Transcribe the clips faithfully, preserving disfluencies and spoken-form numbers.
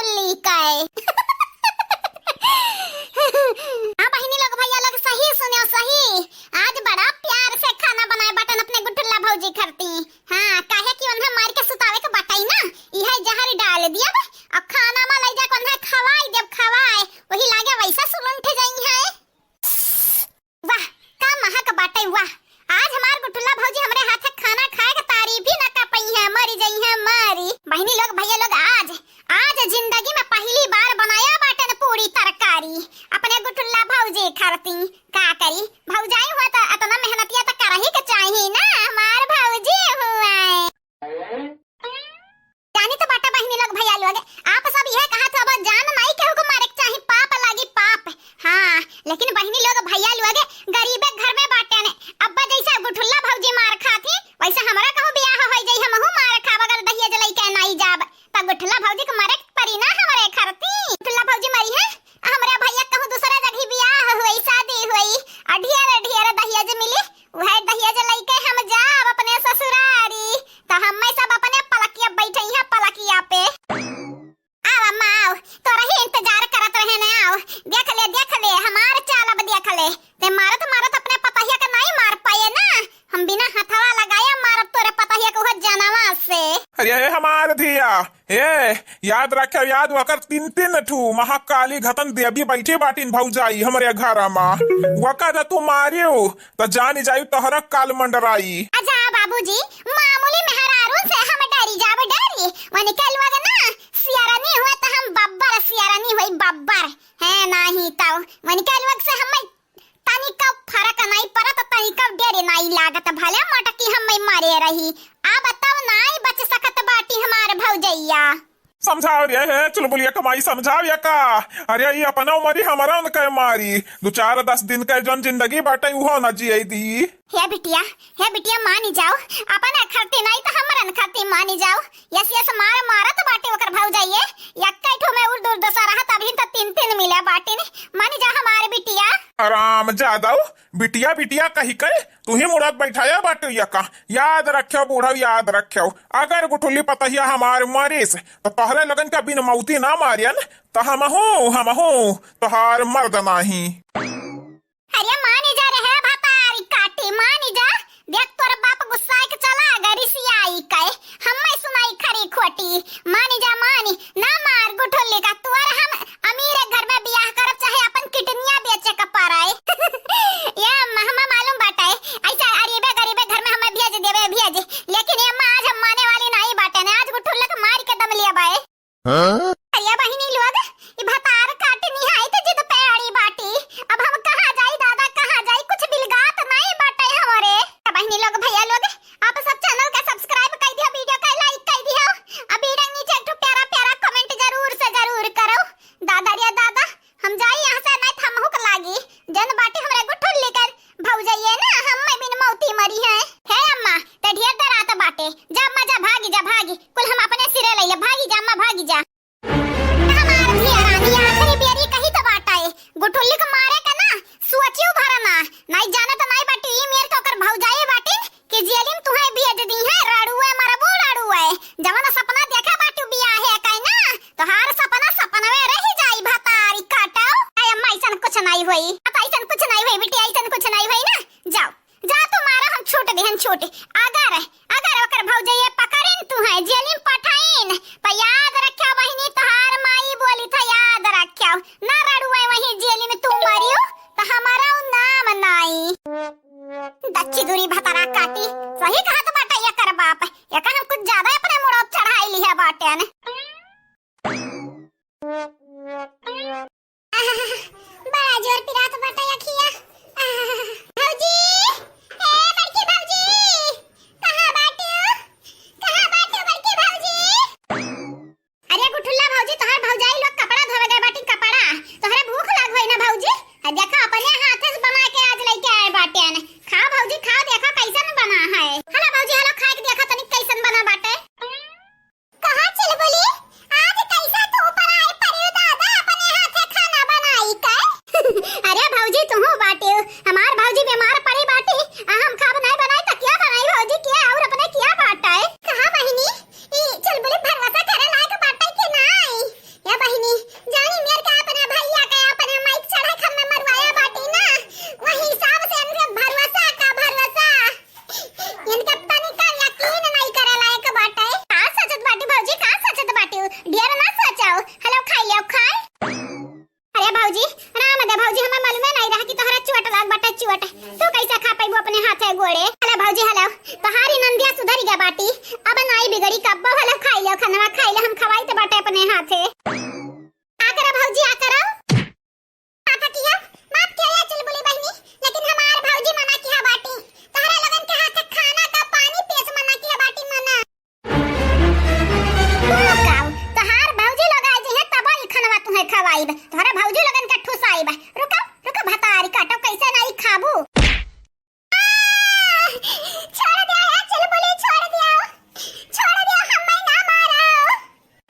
ली काए। हाँ बहिनी लोग, भैया लोग, सही सुन्यो, सही। आज बड़ा प्यार से खाना बनाए बाटन अपने गुठुल्ला भौजी खरती। हाँ, काहे कि उन्हें मार के सुतावे के बाटइ ना, इहे जहर डाल दियब, अब खाना मा लइ जाके उन्हें खवाई देब, खवाए, वही लागे वैसा सुलुंठ जइहैं। वाह, का महक बाटइ, वाह। आज हमार गुठुल्ला भौजी हमरे हाथ के खाना खाए के तारीफ ही ना कर पइहैं, मरी जइहैं, मरी। बहिनी लोग, भैया लोग, आज, आज जिंदगी में पहली बार बनाया बाटन पूरी तरकारी अपने गुठुल्ला भौजी खरती। का करी, भौजाई हुआ त अतना मेहनतिया त करही के चाही ना, हमार भौजी हुआ। जानी तो बाटा बहिनी लोग, भैया लोग, आप सब यह कहत हो, अब जान नाई केहू को मारे के चाही, पाप लागी पाप। हाँ, लेकिन बहिनी लोग, भैया लोग, गरीबे घर में बाटे ने। अब्बा जैसे गुठुल्ला भौजी मार खात ही, वैसे हमरा कहूँ बियाह हो जाई, हमहू मार खाब, अगर दहिया जलाई के नाई जाब, त गुठुल्ला भौजी के मरे के परी ना हमरे खरती। गुठुल्ला भौजी मरी है, हमरे भैया कहूँ दूसरा जगह बियाह हुई, शादी हुई, और ढेर ढेर दहिया जे मिली, वह दहिया जे लइके हम जाब अपने ससुरारी, त हम्मे सब अपने पलकिया बैठइहैं पलकिया पे। आव अम्मा आव, तोरही इंतजार करत रहे ने, आव। देख ले, देख ले, हमार चाल अब देख ले। ते मारत मारत अपने पतहिया के नाई मार पाए ना, हम बिना हथवा लगाए मारब तोरे पतहिया के उहे जनवा से। अरे ए हमार धिया, ए, याद रखे, याद वकर तीन तीन ठू महाकाली घतन देवी बैठी बाटिन भौजाई हमरे घर मा। वकर तू मारियो, त जानी जाई तोहरा काल मंडराई। अच्छा बाबूजी, मामूली मेहरारू से हम डरी जाब, डरी। वनिके लोग ना सियारनी हुए त हम बब्बर सियारनी हुई, बब्बर। है नाही तउ वनिके लोग से हम तनिका फरक नाई परत, तनिका डरे नाई लागत, भले मटकी हम मरे रही। अब तउ नाई बच सकत बाटी हमार भौजैया। समझाव रे, हे चुलबुलिया क माई, समझाव या का? अरे, ई अपना उमरी हमरा न के मारी। दू चार दस दिन के जौन जिंदगी बाटे, उहो न जिए दी। हे बिटिया, हे बिटिया, मानी जाओ, अपना खरती नाई त हमरन खरती मानी जाओ। यस, यस, मार मारत बाटे ओकर भौजाइये। यक्कै ठो में उर्द उर्द सा रहत, अभी त तीन तीन मिला बाटिन। मानी जा हमार बिटिया। राम जादव, बिटिया, बिटिया कही के तू ही मुड़त बैठाया बाटे यका। याद रख्यो बूढ़व, याद रख्यो। अगर गुठुल्ली पतहिया हमार मरिस, त तोहरे लगन का बिन मौती ना मारियन, त हमहू, हमहू तोहार मर्द नाही। अरे मानी जा रे भतारी काटी, मानी जा। देख तोर बाप गुस्साए के चला गए, रिसियाई के। हम्मे सुनाई खरी खोटी। मानी जा मानी, ना मार गुठुल्ली का, तोर हम अमीरे घर में बियाह करब, चाहे अपन किडनिया बेचे के पड़े। ये अम्मा, हम्मे मालूम बाटे, ऐसा अरीबे गरीबे घर में हम्मे भेज देबे, भेज। लेकिन ये अम्मा, आज हम माने वाली नाई बाटे ने, आज गुठुल्ली के मार के दम लेबे। हाँ? अरे बहिनी लोग, ई भतार काटनी है त जिद पे अड़ी बाटी। अब हम कहाँ जाई दादा, कहाँ जाई, कुछ बिलगात नाई बाटे हमरे। त बहिनी लोग, भैया लोग, आप सब channel का subscribe कर दियो, video का like कर दियो, अब video के नीचे एक ठो प्यारा प्यारा comment जरूर से जरूर करो। दादा रे दादा, हम जाई यहाँ से, नाई त हमहू के लागी। जन बाटी हमरे गुठुल्ली कर भौजइये ना, हम्मे बिन मौती मरी है। हे अम्मा, ते ढेर डरात बाटे। जा अम्मा, जा, भागी जा, भागी। कुल हम अपने सिरे लइले, भागी जा अम्मा, भागी जा। हमार धिया रानी आखिरी बेरी कही त बाटे, गुठुल्ली के मारे के ना, सोचियो भरना। नाई जानत नाई बाटी, ई मेर के ओकर भौजाई बाटिन, कि जेलिम तुहैं भेज दीहैं, रड़ुए मरबू रड़ुए। जवन सपना देखे बाटू बियाहे के ना, तोहार सपना सपनवे रहि जाई भतारी काटो। अरे अम्मा, अइसन कुछ नाई होई, अब अइसन कुछ नाई होई बिटिया, अइसन कुछ नाई होई ना। जाओ, जा तुम्हारा हम छूट दिहन छूट। अगर, अगर ओकर भौजइये पकड़िन तुहैं, जेलिम पठाइन, त याद रख्या बहिनी, तोहार माई बोली था, याद रख्या। ना रड़ुए वहीं जेलिम तू मरियो, त हमारा उ नाम नाई। दच्ची दूरी भतरा काटी, सही कहत बाटे एकर बाप, एकर हम कुछ ज्यादा अपने मुड़ो चढ़ाई लिहे बाटेन। बड़ा जोर पिरात बाटे अखिया। भौजी, ए बड़की भौजी, तोहरे भौजी लोगन के ठुसाई बा। रुका, रुका, भतारी काटो, कैसे नाई खाबू? छोड़ दिया है चुलबुली, छोड़ दिया, छोड़ दिया, हमें ना मारो।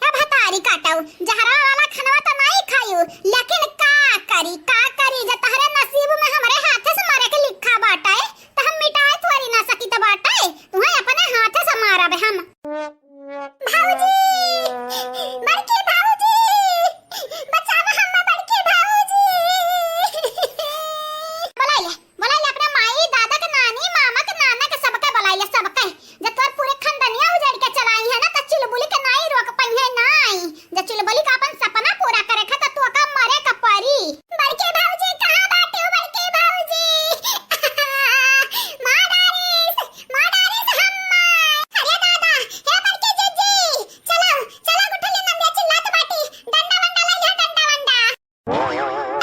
ए भतारी काटो, जहरवा वाला खानवा तो नाई खायू, लेकिन का करी, का करी, जे तहरे नसीब में हमरे हाथे से मरे के लिखा बाटे, त हम मिटाए थोड़ी ना सकी त बाटे, तुहें अपने हाथे से मारब हम। भौजी, बड़की भौजी, बचावा हम्मा बड़की भौजी। बोलाइले, बोलाइले अपने माई, दादा के, नानी, मामा के, नाना के, सबके बोलाइले, सबके। जब तोर पूरे खानदनिया उजड़ के चलाई है ना, त चुलबुली के नाई रोक पइहे नाई। जब चुलबुली का अपन सपना पूरा करे खा, त तोका मरे का परी। बड़की भौजी, कहाँ बाटे हो बड़की भौजी? माँ डारिस, माँ डारिस हम्मा। अरे दादा, हे बड़की जीजी, चलो, चलो गुठली नंदिया चिल्लात बाटी, डंडा वंडा लइहा, डंडा वंडा।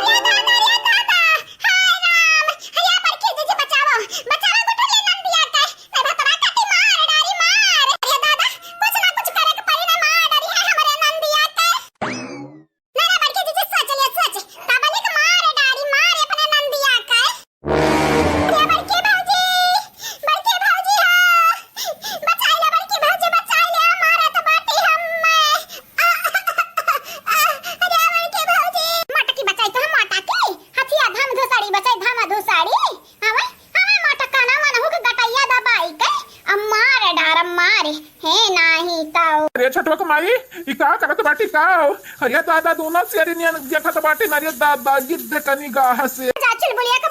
अरे दादा, अरे दादा, हाय राम, अरे बड़की जीजी बचाओ, बचाओ गुठली नंदिया के, नहीं भतरा काटी मार डारी मार। अरे दादा, कुछ ना कुछ करे के पड़ी ना, मार डारी है हमरे नंदिया के। ना, ना, बड़की जीजी, सोच लिया, सोच। पब्लिक मार डारी, मार अपने नंदिया के। अरे बड़की भौजी, बड़की भौजी हो। बचाई ले बड़की भौजी, बचाई ले, मारत बाटी हम्मे। आ, आ, आ, अरे बड़की भौजी। मोटकी बचाई तो हम मोटा की। हथिया धाम धुसाड़ी बचाई, धाम धुसाड़ी। हवे, हवे मोटका ना मनहु के गटैया दबाई के। अब मार डार, मार। हे नाही तौ। अरे छोटवा के माई, ई का करत बाटी का हो? अरे दादा, दोनों शेरनियन देखत बाटी न, अरे दादा, गिद्ध कनी गाह से। जा चुलबुलिया के